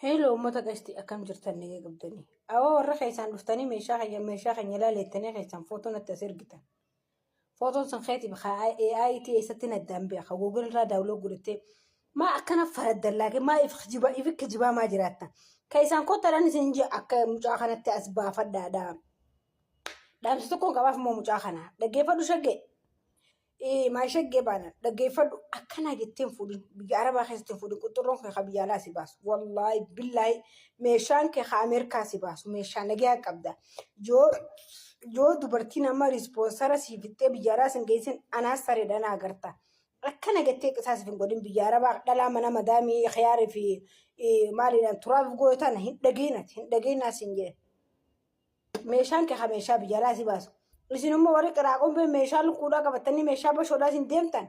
Hello uummata qashti, akkam jirtan? Nagee qabdanii? Awwa, warra keessaan dhuftanii meeshaa keenya, meeshaa keenya ilaaleettanii keessaan footoo natti as ergitan. Footoon sun keeti AIT eessatti naddaan beeka? Google irraa download godhattee maa akkana faraddallaakee maa if kijibaa, if kijibaa maa jiraatta? Keessaan kottaadhaan isin jee akka mucaa kanatti as baafadhaadha. Dhaamsi tokkoon qabaaf immoo mucaa kana dhaggeeffadhu, shaggee. Maa shaggee baana, dhaggeeffadhu. Akkanaa jettee hin fuudhin, biyya arabaa keessatti hin fuudhin. Qunxurroon kee ka biyya alaa si baasu, wallaahi billaahi, meeshaan kee ka Ameerikaa si baasu, meeshaa nagayaa qabda. Yoo dubartiin amma sponsor si fixxee biyya alaa sin geessin, anaas sareedha na agarta. Akkana jettee qisaasif hin godhin. Biyya arabaa dhalaa mana madaamii khiyaarii fi maaliidhaan turaaf gootan hin dhageenati, hin dhageenaa siin jedhe. Meeshaan kee ka meeshaa biyya alaa si baasu. Isin immoo warri qiraaqoon meeshaa lukkuudhaa qabatanii meeshaa bashoodhaa isin deemtan.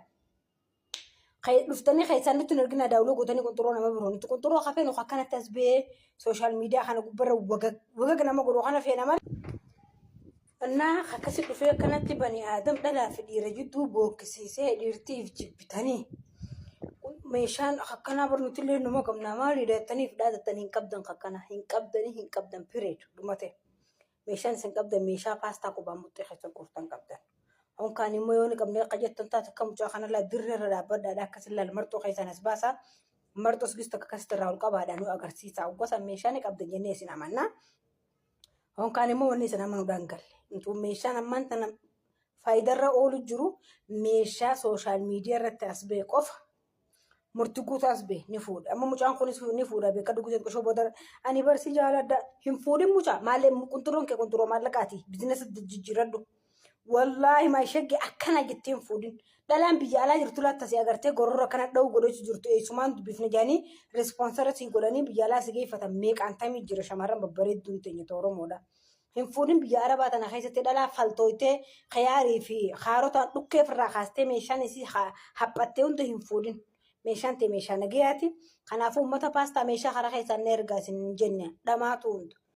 Dhuftanii keessaan nutti hin argina, download gootanii qunxuroo nama biroo nutti qunxuroo hafee nu akkanatti as ba'ee social media kana gubbarra wagag wagag nama godhu kana feena malee. Innaa akkasi dhufee akkanatti bani aadam dhalaa fi dhiira jidduu bookkisiisee dhiirtiif jibbitanii meeshaan akkanaa bar nuti illee numa qabnaa maaliidha jettaniif dhaadattanii hin qabdan, akkanaa hin qabdanii, hin qabdan, period, dhumate. Meeshaan isin qabdan meeshaa paastaa qubaan muxxee keessa guurtan qabdan. Honkaan immoo yoo ni qabne akka jettan taate, akka mucaa kana laa dirree irra dhaabbadhaadha, akkas ilaal, marxoo keessan as baasaa, marxoos gistu akka akkasitti irraa ol qabaadha, nu agarsiisa. Gosa meeshaa ni qabdan jennee isin amannaa. Honkaan immoo wanni isin amanuudhaan galle. Intuu meeshaan ammaan tana faayidaarra oolu jiru meeshaa social media irratti as ba'e qofa. Murtii guutuu as ba'e ni fuudha. Amma mucaan kunis ni fuudha, beeka dhuguu xiqqishoo booda ani barsi jaaladha. Hin fuudhin mucaa, maallee qunxuroon kee qunxuroo maallaqaati. Business jijjiiradhu. Wallaahi maa shagge, akkana jettee hin fuudhin. Dhalaan biyya alaa jirtu laatta si agartee gororra kana dha'u godhachuu jirtu, eessumaan dubbifne jedhanii sponsor si godhanii biyya alaa si geeffatan meeqaan tamii jira, shamarran babbareedduun teenya Oromoodha. Hin fuudhin. Biyya arabaa tana keessatti dhalaa faltooytee khiyaarii fi kaarotaan dhukkee ofirraa kaastee meeshaan isii haphattee hunda hin fuudhin. Meeshaan ta'e meeshaa nagayaati. Kanaafuu uummata paastaa meeshaa karaa keessaan na ergaa isin hin jenne, dhamaatu hunda.